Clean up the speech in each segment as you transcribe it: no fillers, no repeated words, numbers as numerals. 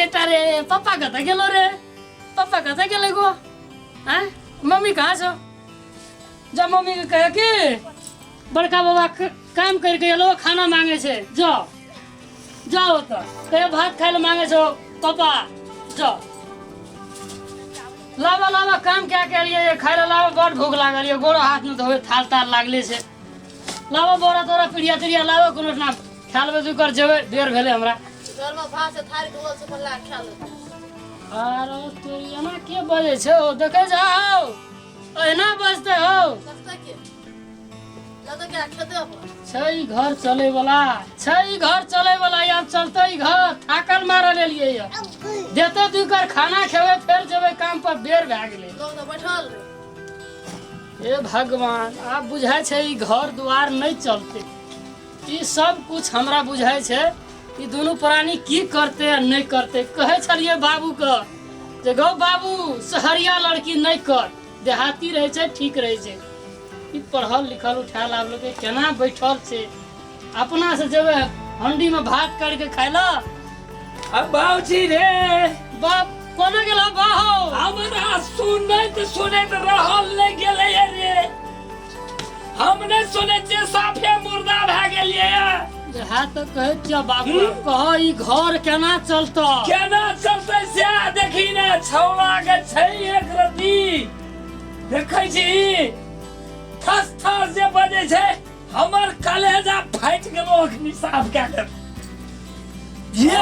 बेटा रे पप्पा कतऽ गेलो रे पप्पा कतऽ गेलै गो आँय मम्मी कहाँ छौ जा मम्मी के कहे कि बड़का बाबा काम करके एलो खाना मांगे छै जाओ जाओ तऽ कहे भात खाय लए मांगे छौ पापा जाओ लावा लावा काम क्या के लिए खाय लए लावा बड़ भूख लागल ये गोरो हाथ में धोवे थाल ताल लागले छै लावा बोरा तोरा पिड़िया तिड़िया लावा कोनो ना खाय लेबै तू कर जेबै देर भेलै हमरा घरमे भात छै थारी धोअल छै अपन ला खा लेतै। अरे तोरी एना के बजै छै ओ देखै जाओ एना बजतै हौ देखतै के लगतै के खेते अपन छै ई घर चले वाला छै ई घर चले वाला आब चलते ई घर थाकल मारल एलियै ये देते दू कर खाना खेबै फेर जेबै काम पर बेर भए गेलै लोग तऽ बैठल रहै। हे भगवान आब बुझाइ छै ई घर दुआर नहि चलतै ई सब कुछ हमरा बुझाइ छै ई दुनू प्राणी की करतै आ नहि करतै कहै छलियै बाबूके जे गौ बाबू शहरिया लड़की नहि कर देहाती रहै छै ठीक रहै छै ई पढ़ल लिखल उठा लाबलकै केना बैठल छै अपना से जेबै हंडी में भात करके खाय ला अब बाबूजी रे बाप कोना गेल बाहो हमरा सुनैत सुनैत रहल नहि गेलै रे हम नहि सुनै छियै साफे मुर्दा भए गेलियै इएह तऽ कहै छियौ बाबू कह ई घर केना चलतौ केना चलतै से देखी ने छौड़ा के छै एक रत्ती देखै छी थस थस जे बजै छै हमर कलेजा फाटि गेलो अखनी साफ कए कऽ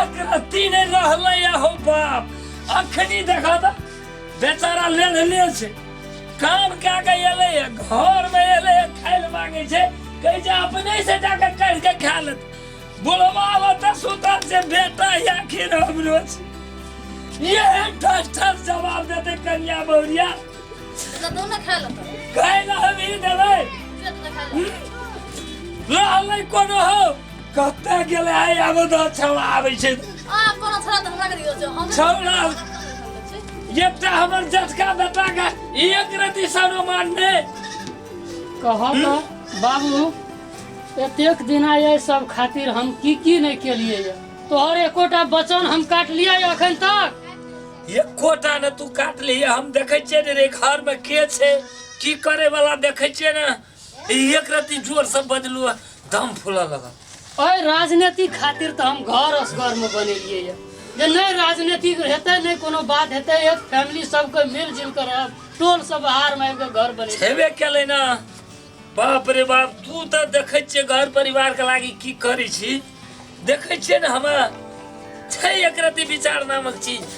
एक रत्ती नहि रहलै हो बाप अखनी देखा तऽ बेचारा लेने छै काम कए के एलै घर में एलै खाय लए मांगै छै कहै छै अपने से जाके कहि के खा लेत बुढ़वा ओतऽ सुतल छै बेटा या खीर हमरो छै ये ठस ठस जवाब देतै कन्या बहुरिया तऽ दू ने खाय लेतै खाय लए हम ही देबै से तऽ खाय लेतै रहलै कोनो हो कतऽ गेलै आइ आबो तऽ छौड़ा आबै छै आ कोनो छोड़ा तऽ हमरा के दियौ छै हम छौड़ा एकटा हमर जटका बेटा के एक रति सनुमान ने कह तऽ बाबू एतेक दिना ये सब खातिर हम की की नहीं केलिए ये तोहर एकोटा वचन हम काटलिए अखन तक एकोटा ने तू काट लिहे हम देखै छियै ने रे घर में के छै की करे वाला देखै छियै ने एक रति जोर से बजलू दम फूलऽ लगल एहि राजनीति खातिर तऽ हम घर असगर में बनेलिए ये जे नहि राजनीति हेतै नहि कोनो बात हेतै एक फैमिली सबके मिल जुल कर रहब टोल सब बाहर में आबि कऽ घर बनेलियै छेबे केलै ने बाप रे बाप तू तऽ देखै छियै घर परिवार के लागी की करै छी देखै छियै ने हमरा छै एक रति विचार नामक चीज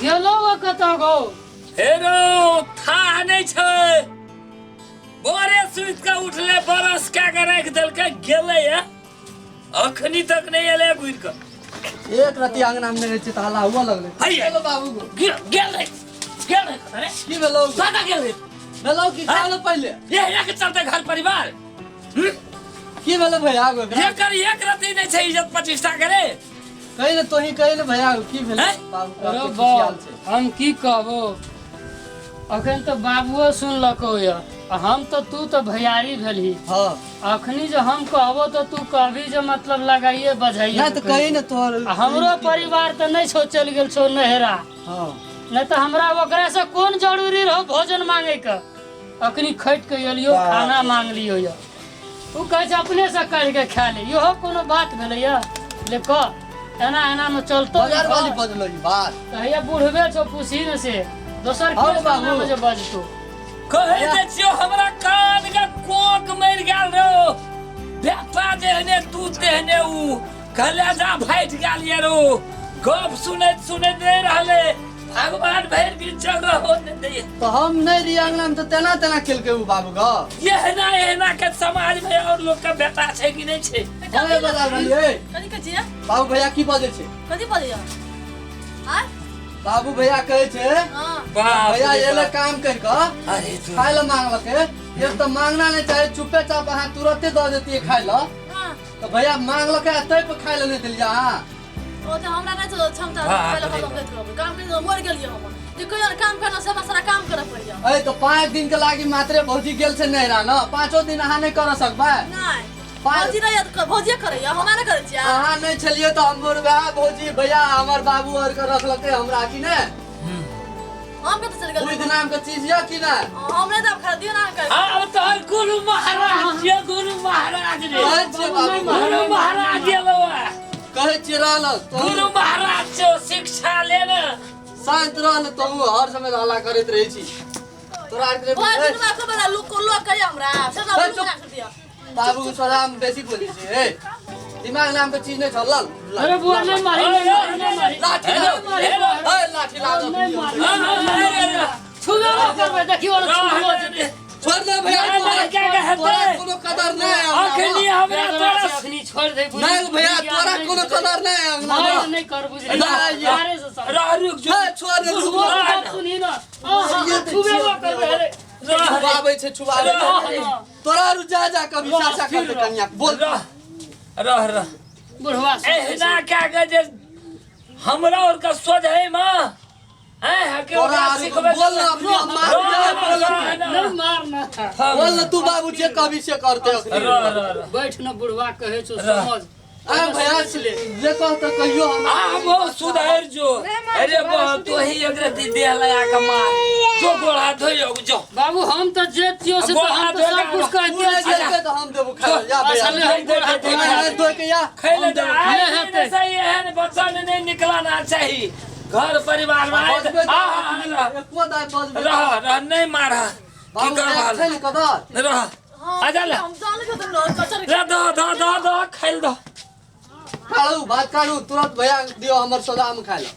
गेलो कतऽ गो हे रौ थाह नहि छै भोरे सुति कऽ उठले बरस कए कऽ राखि देलकै गेलै ये अखनी तक नहि एलै घुरि कऽ एक रति अंगना में नहि रहै छै तऽ हल्ला हुआ लगलै हैया। चलो बाबू गो गेल गेल रे गेल रे अरे की भेलौ कतऽ गेल रे भेलौ की खा लो पहिले ये के चलते घर परिवार हम्म? की भेलौ भैया गो एकर एक रति नहि छै इज्जत प्रतिष्ठा करे कहि ने तोही कहि ने भैया गो की भेलौ हैं? बाबू अरे के बा खिसियाल छै हम की कहबो अखन तऽ बाबुओ सुनलकौ यऽ आ हम तऽ तू तऽ भैयारी भेलही हाँ अखनी जे हम कहबो तऽ तू कहबी जे मतलब लगाइए बजाइए नहीं तो कही ने तोहर आ हमरो परिवार तऽ नहि छौ चलि गेल छौ नहिरा हाँ नहि तऽ हमरा ओकरा से कोन जरूरी रहो भोजन मांगे के अखनी खटि के एलियो खाना मांगलियो यऽ ओ कहै छै अपने से काढ़ि के खा ले इहो कोनो बात भेलै यऽ ले कह एना एना में चलतो बाजार वाली बजलो ई बात कहिया बुढ़बे छौ पूछी ने से दोसर हौ के बाबू। सामने जे बजतो कहै दै छियौ हमरा कान के कोक मरि गेल रौ बेटा जेहने तू तेहने ऊ कलेजा फाटि गेल ये रौ गप सुनैत सुनैत नहि रहलै भगवान भरि दिन जगह हो नहि दैए तो हम नहीं रही अंगना में तो तेना तेना केलकै उ बाबू गो एहना एहना के समाज में और लोग के बेटा छै कि नहि छै हमे बजा रहलियै कथी कहै छियै बाबू भैया की बजै छै कथी बजैया आय बाबू भैया कहै छै हाँ बाप भैया रे एले बाप। काम कर कऽ अरे तू खाय लए मांगलकै एक तऽ मांगना नहीं चाहे चुपे चाप अहाँ तुरते दऽ देतियै खाय लए हाँ तऽ भैया मांगलकै आ तै पर खाय लए नहि देलियै अहाँ ओ तऽ हमरा नहि छौ क्षमता बाप पहिले रे हम कहैत रहबै काम करि मरि गेलियै हम जे कहियो ने काम करना से हमरा सारा काम करऽ पड़ि जाए अरे तऽ 5 दिन के लागी मात्रे भौजी गेल छै नैहरा न पाँचो दिन अहाँ नहीं कर सकबै नहि पाइ भौजी नहीं है भौजी करैया हमरा नहीं करै छियै अहाँ नहि छलियै तऽ हमर वएह भौजी भैया हमर बाबू आर के रखलकै हमरा कि नहि हम कतऽ चलि बुद्धि गेलियै नाम के चीज यऽ कि नहि हम नहीं दाम खा दियौ ना अहाँके आब तोहर गुरु महाराज छियै गुरु महाराज रे कहै छियै बाबू गुरु महाराज ये बाबा कहै छियै रहल गुरु तोहू महाराज छौ शिक्षा लेने शान्त रह ने तोहू हर समय हल्ला करैत रहै छी तोरा आरके भरि ए, दिन में बड़ा लोक लोक करिया हमरा से ए, सब चुप। बना दियौ बाबू के सोरा में बेसी बोलै छी हे दिमाग नाम के चीज नहि छल लल अरे बुआ नहीं मारी नहीं मारी नहीं मारी लाठी हेलो, लाग हेलो। ए लाठी लाग नहीं मारी अरे, छुबे ना करबै देखियो ने छुबो जेतै। छोड़ दे भैया नहीं, तोरा नहीं, क्या कहते? तोरा कोनो कदर नहीं है हमरा अखनी हमरा तोरा अखनी छोड़ दे बुझली। नहीं भैया तोरा कोनो कदर नहीं है हमरा मार नहीं कर बुझली नहीं, यारे से सब रह रुक जो ए, छोड़ दे रुक बुढ़बो के बात सुनही ना आहा, ये तऽ छुबे ना छियै। करबै अरे रह छुबाबै छै छुबाबै छै रह, तोरा रु जा जा कभी रह, सासा फिर करते रह। कन्या के, बोल रह रह रह बुढ़वा सुनै छै। एहना क्या के जे हमरा और का सोझ है मां हैं हके तोरा ओकरा आरु सिखबै बोल ना अपने मार दे, बोल ना। नहीं मार ना बोल ना तू बाबू जे कभी से करते अखनी रह रह रह बैठ न बुढ़वा कहै छौ रह। समझ आ भैया जे कह तऽ कहियो हमरा आब हो सुधर जो अरे बा तो ही एकरा दी देह लगा के मार जो गोड़ा धोइयो जो बाबू हम तऽ जे छियो से तऽ हम तऽ सब कुछ तू कहते नहि छियै देलकै तऽ हम देबो खाय लए। जा भैया अच्छा, ले, हम गोड़ हाथ धोइ हाथ धोइ के या खैले दे नहि हेतै। सही एहन बच्चा में नहीं निकलना चाहिए घर परिवार में आए बजबै आ, आ, रह एको दाय बजबै रह रह नहीं मारा की बाबू करबा छै ने कदर रह हाँ, आ जा ले हम जाने के तुम लोग कचर ले दो दो दो दो खाइल दो काढू भात काढू तुरंत भैया दियो हमर सौदा हम खाय लए।